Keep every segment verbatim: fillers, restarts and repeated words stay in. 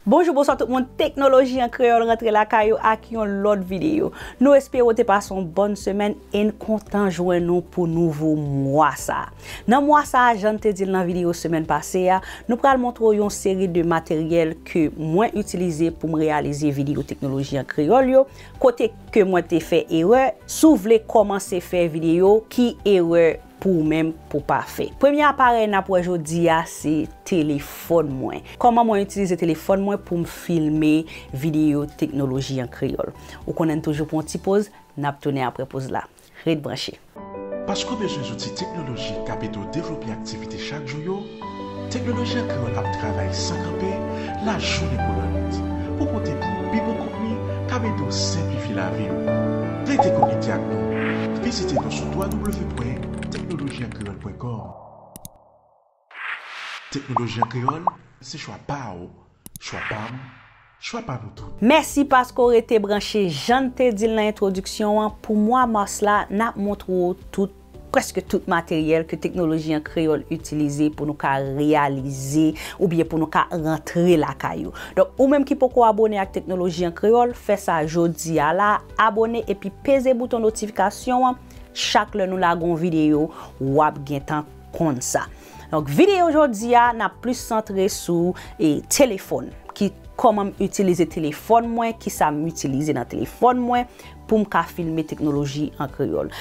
Bonjou, bonswa tout moun. Teknoloji an Kreyòl rantre lakay ou ak yon lòt videyo. Nou espere w te pase yon bòn semèn e n kontan jwenn nou pou nouvo mwa sa. Nan mwa sa, jan n te di l nan videyo semèn pase a, nou pral montre w yon seri de materyèl ke mwen itilize pou m reyalize videyo Teknoloji an Kreyòl yo, kote ke mwen te fè erè. Si w vle kòmanse fè videyo, ki erè pou ou menm pou pa fè? Premye aparèy n ap wè jodi a se telefòn mwen. Kòman mwen itilize telefòn mwen pou m filme videyo Teknoloji an Kreyòl? Ou konnen n toujou pran yon ti poz, n ap tounen apre poz la. Ret branche. Paske w bezwen zouti teknolojik k ap ede w devlope aktivite chak jou yo, Teknoloji an Kreyòl ap travay san kanpe, lajounen kou lannwit, pou pote pou ou pi bon kontni k ap ede w senplifye lavi w. Rete konekte ak nou. Vizite nou sou w w w pwen teknoloji an kreyòl pwen kòm. Teknoloji an Kreyòl, se chwa pa w, chwa pa m, chwa pa nou tout. Mèsi paske w rete branche. Jan n te di l nan entwodiksyon an, pou mwa mas la, n ap montre w tout, prèske tout materyèl ke Teknoloji an Kreyòl itilize pou nou ka reyalize oubyen pou nou ka rantre lakay ou. Donk, ou menm ki poko abone ak Teknoloji an Kreyòl, fè sa jodi a la, abone epi peze bouton notifikasyon an. Chak lè nou lage yon videyo, w ap gentan konn sa. Donk, videyo jodi a, n ap plis santre sou, e, telefòn, ki, kòman m itilize telefòn mwen, kisa m itilize nan telefòn mwen pou m ka filme Teknoloji an Kreyòl.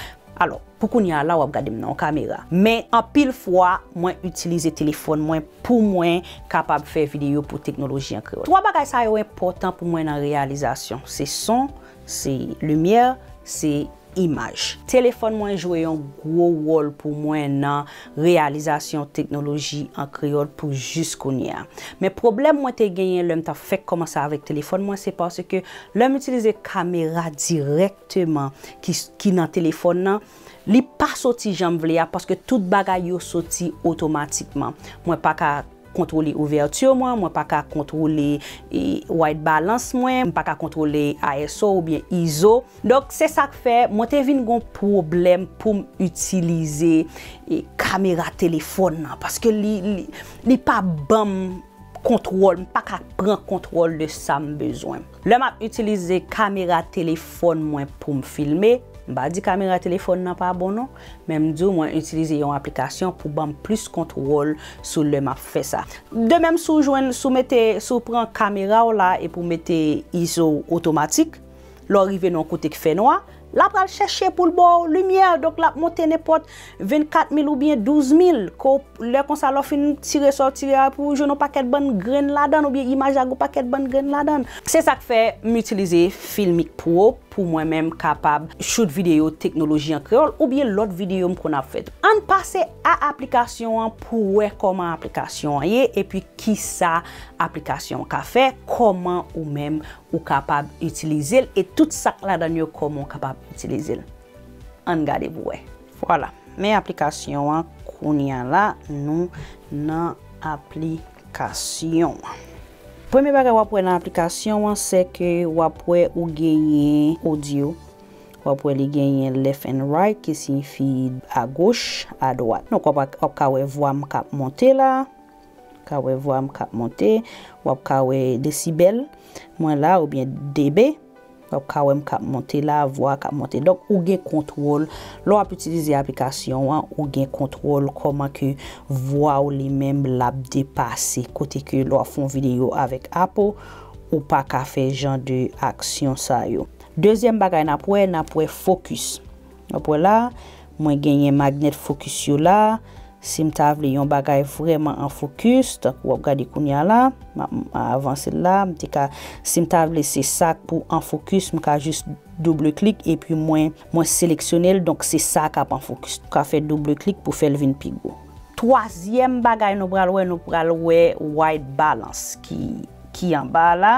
Alò, pou kounye a la, w ap gade m nan yon kamera. Men, anpil fwa, mwen itilize telefòn mwen pou mwen kapab fè videyo pou Teknoloji an Kreyòl. Twa bagay sa yo enpòtan pou mwen nan reyalizasyon. Se son, se limyè, se imaj. Telefòn mwen jwe yon gwo wòl pou mwen nan reyalizasyon Teknoloji an Kreyòl pou jis kounye a. Men pwoblèm mwen te genyen lè m t ap fèk kòmanse avèk telefòn mwen, se paske lè m itilize kamera dirèkteman ki, ki nan telefòn nan, li pa soti jan m vle a, paske tout bagay yo soti otomatikman. Mwen pa ka kontwole ouvèti mwen, mwen pa ka kontwole, e, white balance mwen, m pa ka kontwole I S O oubyen izo. Donk, se sa k fè mwen te vin gon pwoblèm pou m itilize, e, kamera telefòn nan, paske li, li, li pa ban m kontwòl, m pa ka pran kontwòl de sa m bezwen. Lè m ap itilize kamera telefòn mwen pou m filme, m pa di kamera telefòn nan pa bon non, men m di w mwen itilize yon aplikasyon pou ban m plis kontwòl sou lè m ap fè sa. De menm, si w jwenn, si w mete, si w pran kamera w la epi w mete izo otomatik, lè w rive nan yon kote k fènwa, l ap pral chèche pou l ba w limyè, donk l ap monte nenpòt vennkat mil oubyen douz mil, ke w, lè konsa, lè w fin tire sa w tire a, pou w jwenn yon pakèt bann grenn ladan l, oubyen imaj la gen yon pakèt bann grenn ladan l. Se sa k fè m itilize Filmic Pro pou mwen menm kapab shoot videyo Teknoloji an Kreyòl oubyen lòt videyo m konn ap fè. Ann pase a aplikasyon an pou w wè kòman aplikasyon an ye, epi kisa aplikasyon an ka fè, kòman ou menm ou kapab itilize l, e tout sa k ladan l yo, kòman w kapab itilize l. Ann gade pou wè. Vwala. Men aplikasyon an, kounye a la, nou nan aplikasyon an. Premye bagay w ap wè nan aplikasyon an, se ke w ap wè ou genyen odyo. W ap wè li genyen left and right, ki siyifi agoch, adwat. Donk, w ap, w ap ka wè vwa m k ap monte la. Ka wè vwa m k ap monte. W ap ka wè desibèl mwen la, oubyen dB. W ap ka wè m k ap monte la, vwa k ap monte. Donk, ou gen kontwòl. Lè w ap itilize aplikasyon an, ou gen kontwòl kòman ke vwa w li menm l ap depase. Kote ke lè w ap fè yon videyo avèk Apple, ou pa ka fè jan de aksyon sa yo. Dezyèm bagay n ap wè, n ap wè fokis. N ap wè la, mwen genyen magnèt fokis yo la. Si m ta vle yon bagay vrèman an fokis, tankou w ap gade kounye a la, m ap, m ap avanse l la, m te ka, si m ta vle se sa k pou an fokis, m ka jis double klik epi mwen, mwen seleksyone l, donk se sa k ap an fokis. Ou ka fè double klik pou fè l vin pi gwo. Twazyèm bagay nou pral wè, nou pral wè white balance ki, ki anba la,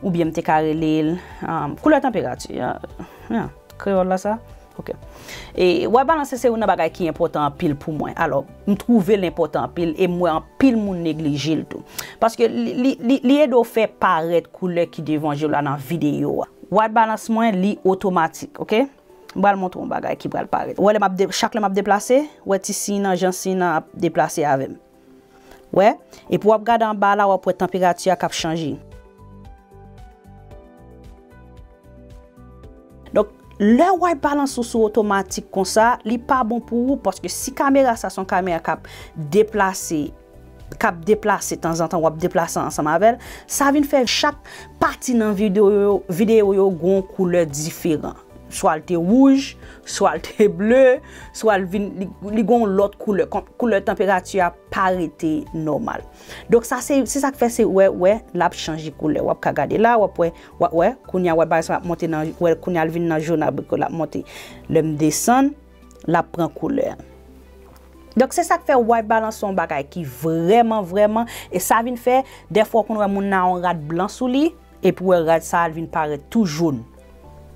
oubyen m te ka rele l, um, koulè tanperati, uh, yeah. Kreyòl la sa? Ok. E, white balance se youn nan bagay ki enpòtan anpil pou mwen. Alò, m twouve l enpòtan anpil e m wè anpil moun neglije l tou. Paske li, li, li, li ede w fè parèt koulè ki devan je w la nan videyo a. White balance mwen, li otomatik, ok? M pral montre w yon bagay ki pral parèt. Ou wè lè m ap de-, chak lè m ap deplase, ou wè ti siy nan, jan siy nan ap deplase avè m. Wè, epi w ap gade anba la, w ap wè tanperati a k ap chanje. Donk, lè white balance ou sou otomatik konsa, li pa bon pou ou, paske si kamera sa se yon kamera k ap deplase, k ap deplase tanzantan, w ap deplase ansanm avè l, sa vin fè chak pati nan videyo yo, videyo yo gen yon koulè diferan. Swa l te wouj, swa l te ble, swa l vin, li, li gen yon lòt koulè. Kon, koulè tanperati a pa rete nòmal. Donk sa se, se sa k fè se wè, wè, l ap chanje koulè. W ap ka gade la, w ap wè, w ap wè, kounye a white balance la ap monte nan, wè, kounye a l vin nan jòn abriko, l ap monte. Lè m desann, l ap pran koulè. Donk se sa k fè white balance se yon bagay ki vrèman, vrèman, e sa vin fè, dèfwa w konn wè moun nan yon rad blan sou li, epi w wè rad sa a vin parèt tou jòn.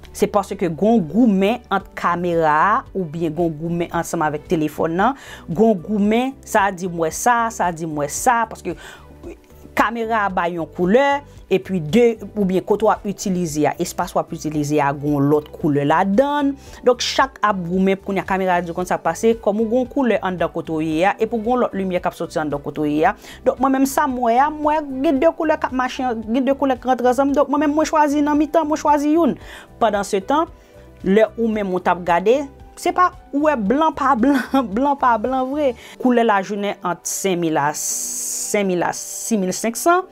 Se paske gon goumen ant kamera a oubyen gon goumen ansanm avèk telefòn nan, gon goumen, sa a di m wè sa, sa a di m wè sa, paske kamera a bay yon koulè, epi de, oubyen kote w ap itilize a, espas w ap itilize a, gon lòt koulè ladan l. Donk, chak ap goumen, kounye a kamera a di w konn sa k pase, kòm ou gon koulè anndan kote w ye a, epi w gon lòt limyè k ap soti anndan kote w ye a. Donk, mwen menm sa m wè a, m wè gen de koulè k ap mache, gen de koulè k rantre ansanm. Donk, mwen menm mwen chwazi nan mitan, mwen chwazi youn. Pandansetan, lè ou menm ou t ap gade, se pa, ou wè blan pa blan, blan pa blan vre. Koulè lajounen ant senk mil a, senk mil a sis mil senk san.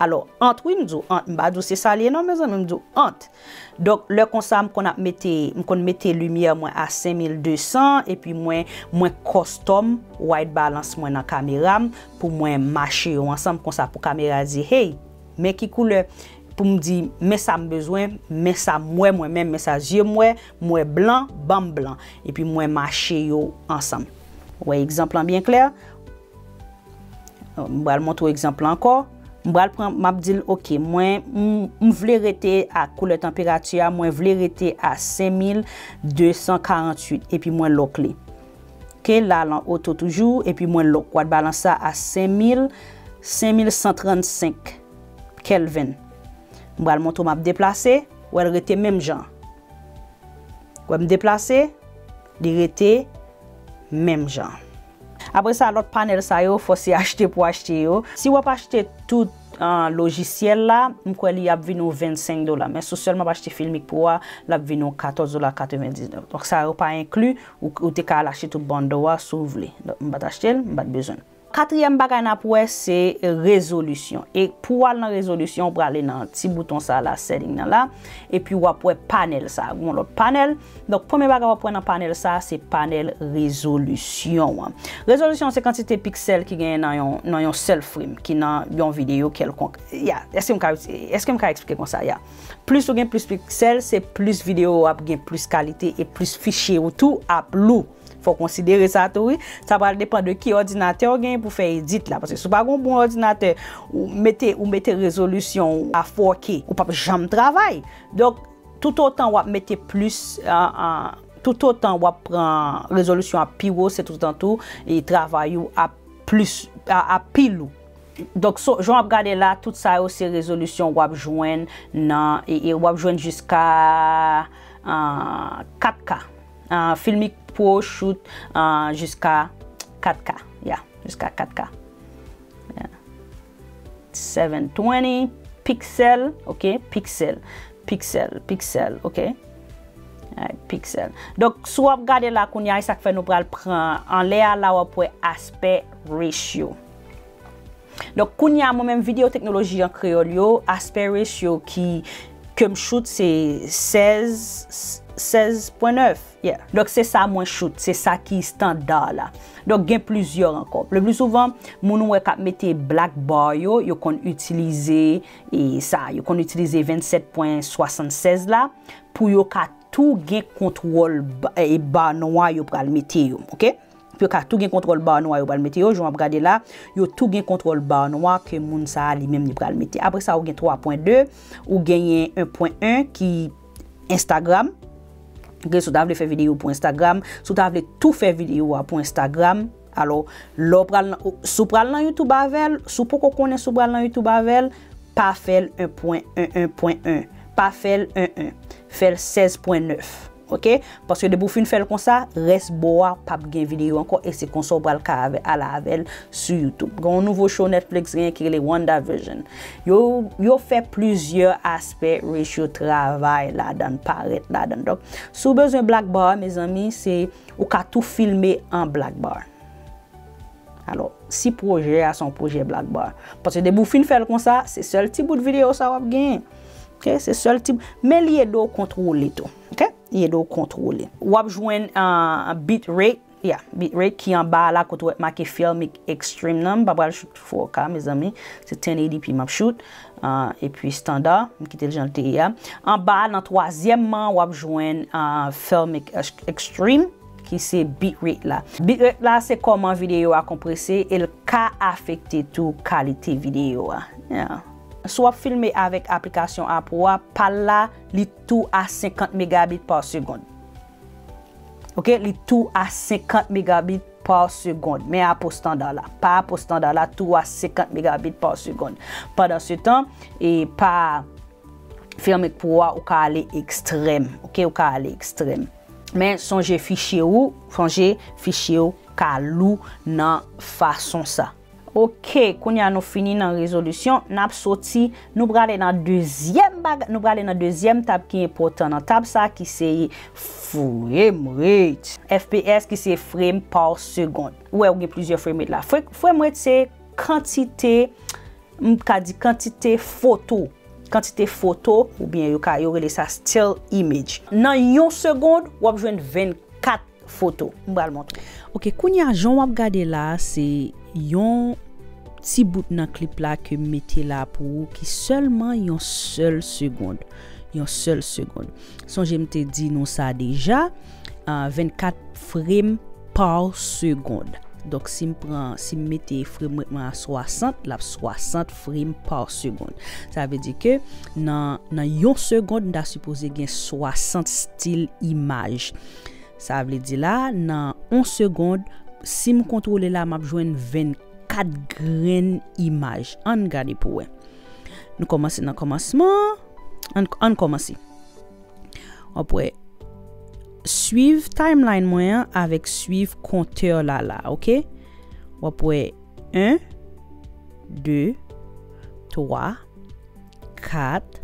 Alò, ant wi, m di w ant, m pa di w se sa l ye non, mezanmi, m di w ant. Donk, lè konsa, m konn ap mete, m konn mete limyè mwen a senk mil de san, epi mwen, mwen custom white balance mwen nan kamera m pou mwen mache yo ansanm konsa pou kamera di, hey, men ki koulè, pou m di, men sa m bezwen, men sa m wè mwen menm, men sa zye m wè, m wè blan, ban m blan. Epi mwen mache yo ansanm. Ou wè egzanp lan byen klè? M pral montre w egzanp la ankò. M pral pran, m ap di l, oke, mwen, m, m vle rete ak koulè tanperati a, mwen vle rete a senk mil de san karanntuit, epi mwen lòk li. Oke, la, lan oto toujou, epi mwen lòk white balance sa a senk mil, senk mil san trannsenk Kelvin. M pral montre w m ap deplase, wè l rete menm jan. Wè m deplase, li rete menm jan. Apre sa, lòt panèl sa yo, fò se achte pou achte yo. Si w ap achte tout, ah, lojisyèl la, m kwè li ap vin ou vennsenk dola. Men si w sèlman ap achte Filmic Pro a, l ap vin ou katòz dola katrevendiznèf. Donk sa yo pa enkli, ou, ou te ka al achte tout bundle a si w vle. Donk m pa t achte l, m pa t bezwen l. Katriyèm bagay n ap wè, se rezolisyon. E pou w al nan rezolisyon, ou prale nan ti bouton sa la, setting nan la, epi w ap wè panèl sa, gon lòt panèl. Donk, premye bagay w ap wè nan panèl sa, se panèl rezolisyon an. Rezolisyon an se kantite piksèl ki genyen nan yon, nan yon sèl frame, ki nan yon videyo kèlkonk. Ya, èske m ka, èske m ka eksplike konsa? Ya. Plis ou gen plis piksèl, se plis videyo w ap gen plis kalite e plis fichye ou tou ap lou. Fò w konsidere sa tou, wi. Sa pral depann de ki òdinatè w genyen pou fè edit la. Paske si w pa gen yon bon òdinatè, ou mete, ou mete rezolisyon w a four K, ou p ap janm travay. Donk, toutotan w ap mete plis, ah, ah, toutotan w ap pran rezolisyon ap pi wo, se toutotan tou, e travay ou ap plis, a, ap pi lou. Donk, so, jan w ap gade la, tout sa yo se rezolisyon w ap jwenn nan, e, e w ap jwenn jiska, ah, kat K. Ah, Filmic Pro shoot, ah, jiska kat K. Ya, jiska kat K. Ya. Seven twenty pixel, ok, pixel, pixel, pixel, ok. Alright, pixel. Donk, si w ap gade la kounye a, e sa k fè nou pral pran anlè a, la w ap wè aspect ratio. Donk, kounye a, mwen menm videyo teknoloji an kreyòl yo, aspect ratio ki, ke m shoot se sèz, sèz pwen nèf. Yeah. Donk, se sa mwen shoot, se sa ki estanda la. Donk, gen plizyè ankò. Le pli souvan, moun ou wè k ap mete black bar yo, yo konn itilize, e sa, yo konn itilize vennsèt pwen swasannsèz la, pou yo ka tou gen kontwòl ba, e ba nwa yo pral mete yo, ok? Pou yo ka tou gen kontwòl ba nwa yo pral mete yo, jan w ap gade la, yo tou gen kontwòl ba nwa ke moun sa a li menm li pral mete. Apre sa, ou gen twa pwen de, ou genyen en pwen en ki Instagram. Ok, si w ta vle fè videyo pou Instagram, si w ta vle tou fè videyo a pou Instagram, alò, lè w pral nan, si w pral nan YouTube avè l, si w poko konnen si w pral nan YouTube avè l, pa fè l en pwen en, en pwen en. Pa fè l en en. Fè l sèz pwen nèf. Ok? Paske depi w fin fè l konsa, rès bò a p ap gen videyo ankò, e se konsa w pral ka avè, al avè l sou YouTube. Gen yon nouvo show Netflix genyen ki rele WandaVision. Yo, yo fè plizyè aspè rich, yo travay ladan, parèt ladan. Donk, si w bezwen black bar, mezanmi, se, ou ka tou filme an black bar. Alò, si pwojè a se yon pwojè black bar. Paske depi w fin fè l konsa, se sèl ti bout videyo sa w ap genyen. Ok? Se sèl ti, men li ede w kontwole tou. Ok? Li ede w kontwole. W ap jwenn, uh, bitrate, yeah, bitrate ki anba a la kote w wè make Filmic Extreme nan. M pa pral shoot four K, mezanmi. Se ten eighty p m ap shoot. Uh, epi standard, m kite l jan l te ye a. Anba a, nan twazyèm man, w ap jwenn, uh, Filmic Ex-, Extreme, ki se bitrate la. Bitrate la, se kòman videyo a konprese e l ka afekte tou kalite videyo a. Yeah. Si w ap filme avèk aplikasyon a Pro a, pa l la, li tou a senkant megabit pa segonn. Ok, li tou a senkant megabit pa segonn. Men a Pro standard la. Pa a Pro standard la, tou a senkant megabit pa segonn. Pandan se tan, e pa Filmic Pro a, ou ka ale ekstrèm. Ok, ou ka ale ekstrèm. Men sonje fichye ou, sonje fichye ou ka lou nan fason sa. Ok, kounye a nou fini nan rezolisyon, n ap soti, nou prale nan dezyèm baga-, nou prale nan dezyèm tab ki enpòtan nan tab sa ki se frame rate, F P S ki se frame par seconde. Ou wè ou gen plizyè frame rate la. Fra-, frame rate se kantite, m ka di kantite foto, kantite foto, oubyen yo ka, yo rele sa still image. Nan yon segonn, w ap jwenn vennkat foto. M pral montre. Ok, kounye a, jan w ap gade la a, se yon ti bout nan clip la ke m mete la pou ou ki sèlman yon sèl segonn. Yon sèl segonn. Sonje m te di nou sa deja, ah, vennkat frame par seconde. Donk, si m pran, si m mete frame rate mwen a swasant, l ap swasant frame par seconde. Sa vle di ke nan, nan yon segonn, m ta sipoze gen swasant still imaj. Sa vle di la, nan yon segonn, si m kontwole la, m ap jwenn vennkat grenn imaj. Ann gade pou wè. Nou kòmanse nan kòmansman. Ann, ann kòmanse. W ap wè, swiv timeline mwen an avèk swiv kontè la la, ok? W ap wè en, de, twa, kat,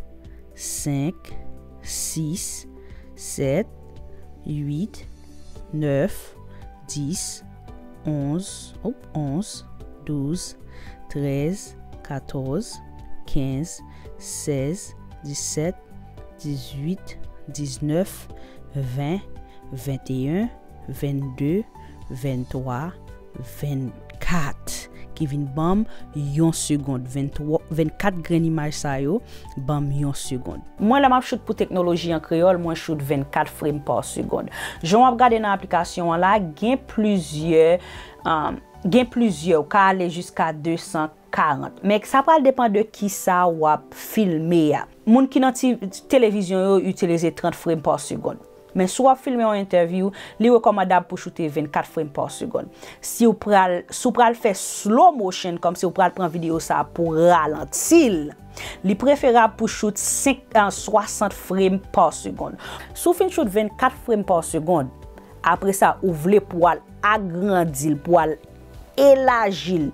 senk, sis, sèt, uit, nèf, dis, onz, op, onz, douz, trèz, katòz, kenz, sèz, disèt, dizuit, diznèf, ven, venteyen, vennde, venntwa, vennkat, ki vin ban m yon segonn. Venntwa, vennkat grenn imaj sa yo ban m yon segonn. Mwen, lè m ap shoot pou Teknoloji an Kreyòl, mwen shoot vennkat frame par seconde. Jan w ap gade nan aplikasyon an la, gen plizyè, um, gen plizyè, ou ka ale jiska de san karant. Men sa pral depann de kisa w ap filme a. Moun ki nan ti televizyon yo itilize trant frame par seconde. Men si w ap filme yon entèvyou, li rekòmandab pou choute vennkat frame par seconde. Si w pral, si w pral fè slow motion, kòmsi w pral pran videyo sa a pou w ralanti l, li preferab pou choute senk, ah, swasant frame par seconde. Si w fin choute vennkat frame par seconde, apre sa, ou vle pou w al agrandi l, pou w al elaji l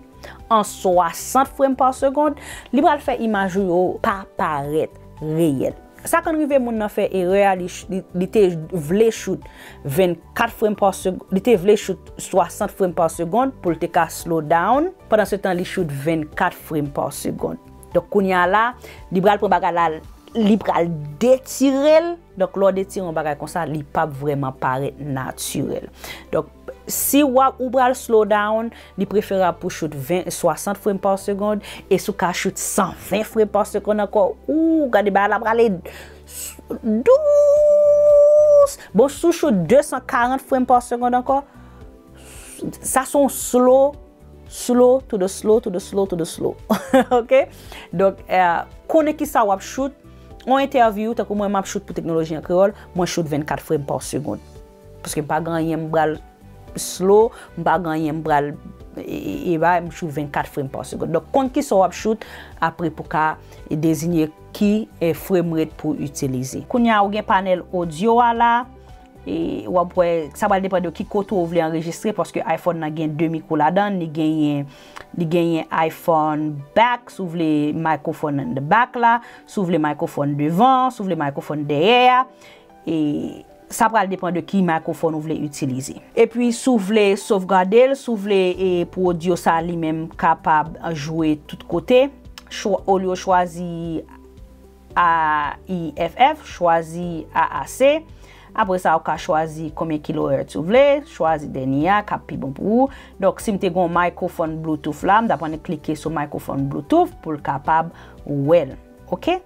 an swasant frame par seconde, li pral fè imaj ou yo pa parèt reyèl. Sa konn rive moun nan fè erè a, li, li, li te vle choute vennkat frame par seconde, li te vle choute swasant frame par seconde pou l te ka slow down. Pandan se tan, li choute vennkat frame par seconde. Donk, kounye a la, li pral pran bagay la, li pral detire l. Donk, lè w detire yon bagay konsa, li p ap vrèman parèt natirèl. Donk, si w ap, ou pral slow down, li preferab pou choute ven, swasant frame par seconde, e si w ka choute san ven frame par seconde ankò, ou gade bagay la prale dous. Bon, si w choute de san karant frame par seconde ankò, sa se yon slow, slow to the slow to the slow to the slow. Ok? Donk, eh, konnen kisa w ap choute. Yon entèvyou, tankou mwen, m ap choute pou Teknoloji an Kreyòl, mwen choute vennkat frame par seconde. Paske m pa gen anyen m pral slow, m pa gen anyen m pral, e, e, e bay, m choute vennkat frame par seconde. Donk, konn kisa w ap choute, apre pou ka deziye ki, eh, frame rate pou w itilize. Kounye a, ou gen panèl odyo a la, E w ap wè, sa pral depann de ki kote w vle anrejistre, paske iPhone nan gen de mikwo ladan, li genyen, li genyen iPhone back, si w vle microphone in the back la, si w vle microphone devan, si w vle microphone dèyè a. E sa pral depann de ki microphone ou vle itilize. Epi, si w vle sovgade l, si w vle, e, pou audio sa li menm kapab jwe tout kote, chwa-, olye w chwazi A I F F, chwazi A A C. Apre sa, ou ka chwazi konbyen kilohertz ou vle, chwazi dènye a k ap pi bon pou ou. Donk, si m te gen yon microphone Bluetooth la, m t ap annik klike sou microphone Bluetooth pou l kapab wè l. Oke?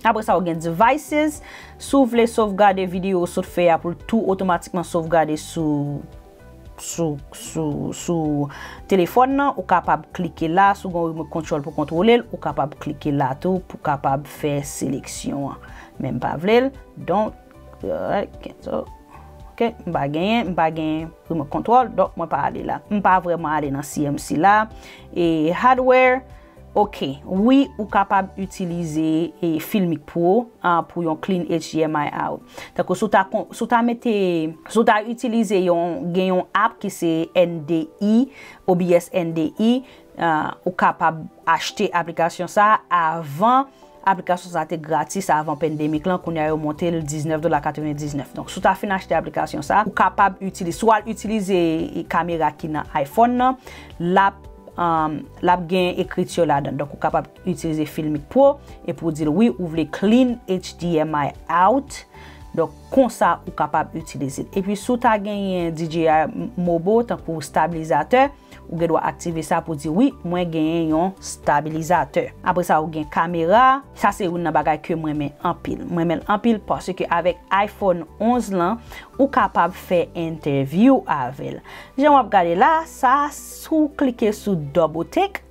Apre sa, ou gen devices. Si w vle sovgade videyo ou sot fè a pou l tou otomatikman sovgade sou sou, sou, sou telefòn nan, ou kapab klike la, si w gen yon remote control pou kontwole l, ou kapab klike la tou pou kapab fè seleksyon an. Men m pa vle l, donk, alright, cancel. Ok, m pa genyen, m pa gen remote control, donk mwen pa ale la. M pa vrèman ale nan C M C la. E hardware, Ok, wi, ou kapab itilize, e, Filmic Pro, a, pou yon clean H D M I out. Tankou si w ta kon-, si w ta mete, si w ta itilize yon, gen yon app ki se N D I, O B S N D I, a, ou kapab achte aplikasyon sa a avan, aplikasyon sa a te gratis avan pandemic lan, kounye a yo monte l diznèf dola katrevendiznèf. Donk, si w ta fin achte aplikasyon sa a, ou kapab itilize, si w al itilize kamera ki nan iPhone nan, l ap um, l ap gen ekriti yo ladan. Donk, ou kapab itilize Filmic Pro epi w di l wi, ou vle clean H D M I out. Donk, konsa, ou kapab itilize l. Epi, si w ta genyen D J I Mobo, tankou stabilizatè, ou gen dwa aktive sa pou di wi, mwen genyen yon stabilizatè. Apre sa, ou gen kamera. Sa se youn nan bagay ke mwen renmen anpil. Mwen renmen l anpil paske avèk iPhone onz lan, ou kapab fè entèvyou avè l. Jan w ap gade la, sa, si w klike sou Double Take,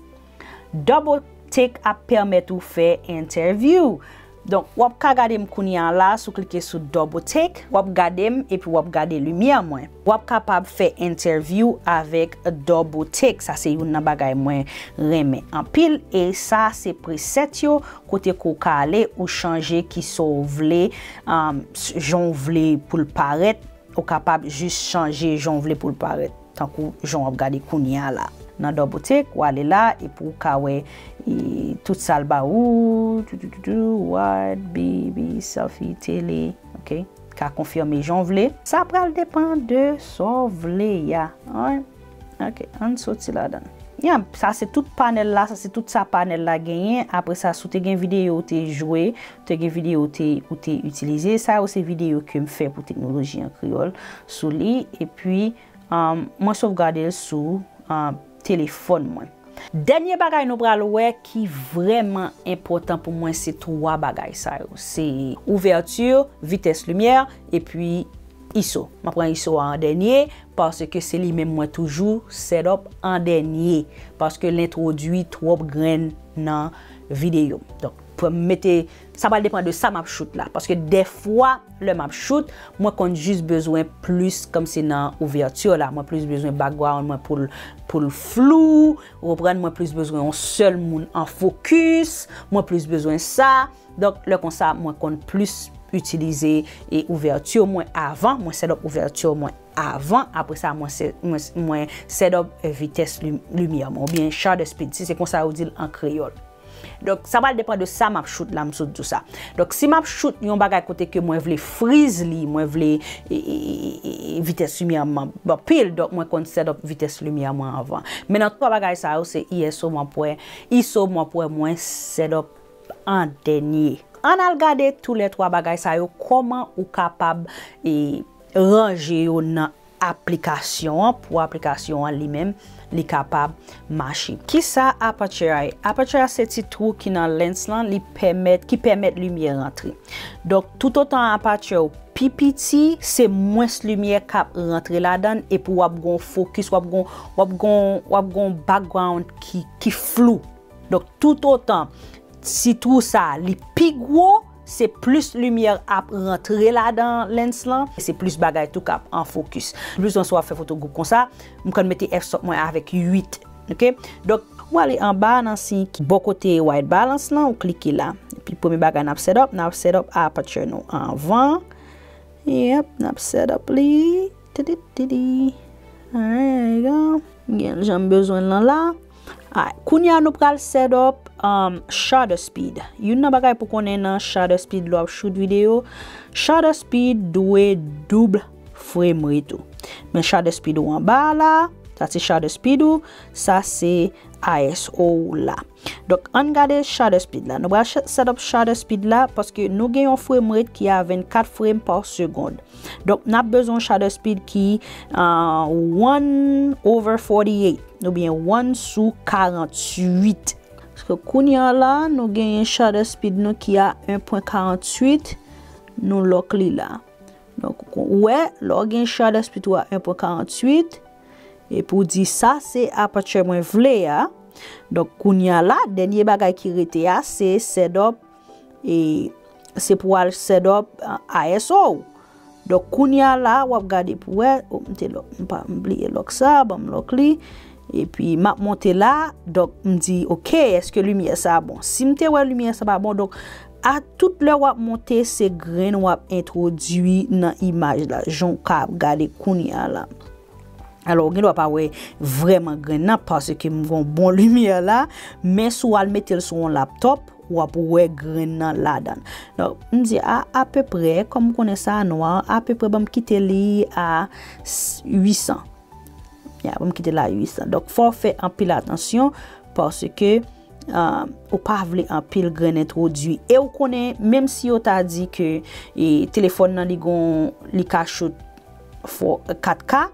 Double Take ap pèmèt ou fè entèvyou. Donk, w ap ka gade m kounye a la, si w klike sou Double Take, w ap gade m epi w ap gade limyè mwen. W ap kapab fè entèvyou avèk Double Take. Sa se youn nan bagay mwen renmen anpil. E sa se preset yo, kote ke w ka ale, ou chanje kisa w vle, um, jan w vle pou l parèt. Ou kapab jis chanje jan w vle pou l parèt, tankou jan w ap gade kounye a la. Nan Double Take, w ale la, epi w ka wè, e, tout sa l ba ou, tou, tou, tou, tou, wide, B B, selfie, tele, ok? Ka konfime jan w vle. Sa pral depann de sa w vle a. Alright? Ok, ann soti ladan l. Ya, sa se tout panèl la, sa se tout sa panèl la genyen. Apre sa, si w te gen videyo w te jwe, w te gen videyo w te, ou te itilize, sa yo se videyo ke m fè pou Teknoloji an Kreyòl sou li. Epi, um, mwen sovgade l sou, um, telefòn mwen. Dènye bagay nou pral wè ki vrèman enpòtan pou mwen, se twa bagay sa yo. Se ouvèti, vitès limyè, epi iso. Mwen pran iso a an dènye, paske se li menm mwen toujou set up an dènye, paske l entwodui twòp grenn nan videyo m. Donk, pou m mete, sa pral depann de sa m ap shoot la, paske dèfwa, lè m ap shoot, mwen konn jis bezwen plis, kòmsi nan ouvèti la, mwen plis bezwen background mwen pou l, pou l flou, ou konprann, mwen plis bezwen yon sèl moun an fokis, mwen plis bezwen sa. Donk, lè konsa, mwen konn plis itilize e ouvèti mwen avan, mwen set up ouvèti mwen avan, apre sa, mwen se-, mwen, mwen set up, e, vitès lim-, limyè mwen, oubyen shutter speed, si se konsa yo di l an kreyòl. Donk, sa pral depann de sa m ap shoot la, m sot di w sa. Donk, si m ap shoot yon bagay kote ke mwen vle friz li, mwen vle, e, e, e, e, e, vitès limyè m anpil, donk mwen konn set up vitès limyè mwen avan. Men nan twa bagay sa yo, se iso m ap wè, iso m ap wè mwen set up an dènye. Ann al gade toulètwa bagay sa yo, kòman ou kapab, e, ranje yo nan aplikasyon an, pou aplikasyon an li menm, li kapab mache. Kisa aperture a ye? Aperture a se ti twou ki nan lens lan, li pèmèt, ki pèmèt limyè rantre. Donk, toutotan aperture ou pi piti, se mwens limyè k ap rantre ladan l, epi w ap gon fokis, w ap gon, w ap gon, w ap gon background ki, ki flou. Donk, toutotan ti twou sa a, li pi gwo, se plis limyè ap rantre ladan lens lan, se plis bagay tou k ap an fokis. Plis lè w ap fè foto gwoup konsa, m konn mete f-stop mwen avèk uit, ok? Donk, ou ale anba nan siy ki bò kote white balance lan, ou klike la. Epi premye bagay n ap set up, n ap set up aperture nou anvan. Yep, n ap set up li. Tidi, tidi. Alright, there you go. Gen jan m bezwen l lan la. Alright, kounye a nou pral set up um, shutter speed. Youn nan bagay pou konnen nan shutter speed lè w ap shoot videyo, shutter speed dwe doub frame rate ou. Men shutter speed ou anba a la, sa se shutter speed ou, sa se I S O ou la. Donk, ann gade shutter speed la. Nou pral ch- set up shutter speed la paske nou gen yon frame rate ki a vennkat frame pa segond. Donk, n ap bezwen yon shutter speed ki uh, one over forty-eight oubyen one sou karanntuit. Paske kounye a la, nou genyen shutter speed nou ki a en pwen karanntuit, nou lock li la. Donk, ou wè, lè w gen shutter speed ou a en pwen karanntuit, epi w di sa se aperture mwen vle a. Donk, kounye a la, dènye bagay ki rete a, se set up, e se pou w al set up uh, I S O ou. Donk, kounye a la, w ap gade pou wè, oh, m te lock, m pa, m bliye lock sa, ban m lock li. Epi, m ap monte la, donk, m di, ok, èske limyè sa bon? Si m te wè limyè sa pa bon, donk, a tout lè w ap monte, se grenn w ap entwodui nan imaj la, jan w ka ap gade kounye a la. Alò, ou gen dwa pa wè vrèman grenn nan, paske m gen yon bon limyè la, men si w al mete l sou yon laptòp, w ap wè grenn nan ladan l. Donk, m di a, apeprè, kòm m konnen sa a nwa, apeprè, ban m kite li a s- uit san. Ya, ban m kite l a uit san. Donk, fò w fè anpil atansyon, paske uh, ou pa vle anpil grenn entwodui. E ou konnen, menm si yo ta di ke e, telefòn nan li gon, li ka shoot fò kat K,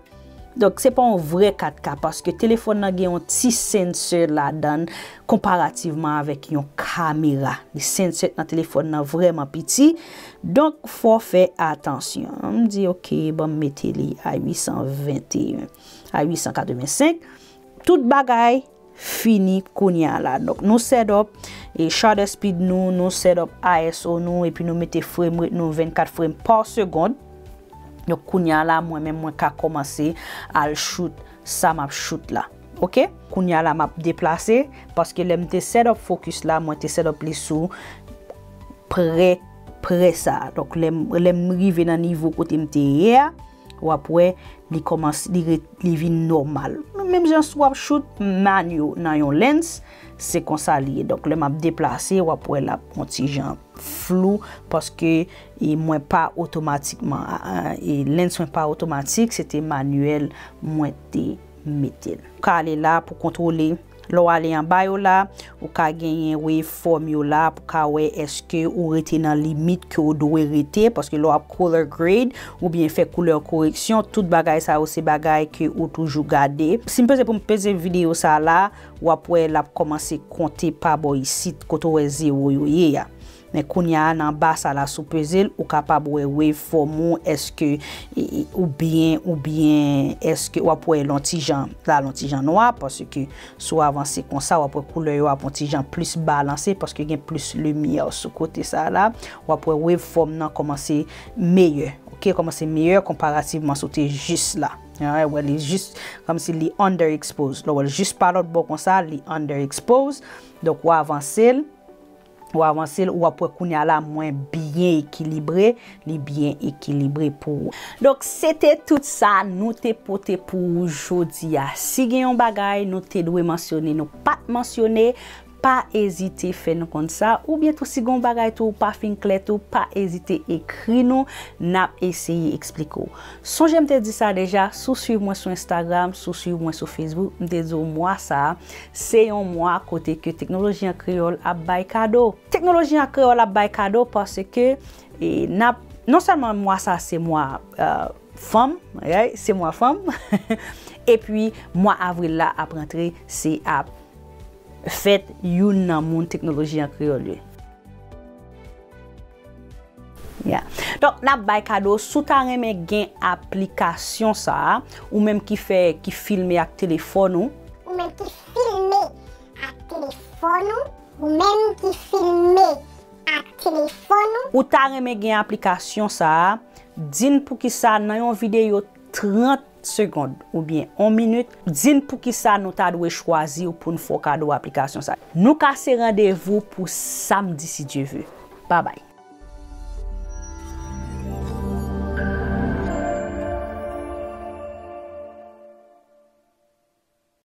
donk se pa yon vrè kat K paske telefòn nan gen yon ti sensor ladan l konparativman avèk yon kamera. Li sensor nan telefòn nan vrèman piti. Donk, fò w fè atansyon. M di, ok, ban m mete li a uit san venteyen, a uit san katrevensenk. Tout bagay fini kounye a la. Donk, nou set up e shutter speed nou, nou set up I S O nou, epi nou mete frame rate nou vennkat frame pa segond. Donk, kounye a la, mwen menm, mwen ka kòmanse al shoot sa m ap shoot la. Ok? Kounye a la, m ap deplase, paske lè m te set up focus la, mwen te set up li sou prè, prè sa. Donk, lè m, lè m rive nan nivo kote m te ye a, w ap wè, li kòmanse, li, re- li vin nòmal. Menm jan si w ap shoot manyo nan yon lens, se konsa li ye. Donk, lè m ap deplase, w ap wè l ap yon ti jan flou, paske e mwen pa otomatikman, a- a- e lens mwen pa otomatik, se te manyèl mwen te mete l. Ou ka ale la pou kontwole. Lè w ale anba yo la, ou ka genyen waveform yo la pou ka wè èske ou rete nan limit ke w dwe rete, paske lè w ap color grade oubyen fè koulè koreksyon, tout bagay sa yo se bagay ke ou toujou gade. Si m peze pou m peze videyo sa la, w ap wè l ap kòmanse konte pa bò isit, kote w wè zewo yo ye a. Men kounye a, nan ba sa la, si w peze l, ou kapab wè waveform ou, èske, e, e, ou byen, ou byen, èske w ap wè l yon ti jan, la, l yon ti jan nwa, paske si w avanse konsa, w ap wè koulè yo ap yon ti jan plis balanse, paske gen plis limyè sou kote sa la, w ap wè waveform nan kòmanse meyè, ok, kòmanse meyè konparativman si w te jis la. Alright, wè, li jis, kòmsi li underexpose. Lè w wè l jis pa lòt bò konsa, li underexpose. Donk, w avanse l, w avanse l, w ap wè kounye a la mwen byen ekilibre, li byen ekilibre pou ou. Donk, se te tout sa nou te pote pou ou jodi a. Si gen yon bagay nou te dwe mansyone, nou pa t mansyone, pa ezite fè nou konn sa, oubyen tou si gen yon bagay tou ou pa fin klè tou, pa ezite ekri nou, n ap eseye eksplike w. Sonje m te di sa deja, si w swiv mwen sou Instagram, si w swiv mwen sou Facebook, m te di w mwa sa a, se yon mwa kote ke Teknoloji an Kreyòl ap bay kado. Teknoloji an Kreyòl ap bay kado paske, e, n ap, non sèlman mwa sa a se mwa, e, fanm, right? Se mwa fanm. Epi, mwa avril la ap rantre, se ap fèt youn nan moun Teknoloji an Kreyòl ye. Yeah. Donk, n ap bay kado, si w ta renmen gen aplikasyon sa a, ou menm ki fè, ki filme ak telefòn ou. Ou menm ki filme ak telefòn ou. Ou menm ki filme ak telefòn ou. Ou ta renmen gen aplikasyon sa a, di n poukisa nan yon videyo trant segonn oubyen yon minit, di n poukisa nou ta dwe chwazi w pou n fè w kado aplikasyon sa a. Nou kase randevou pou samdi, si Dye ve. Babay.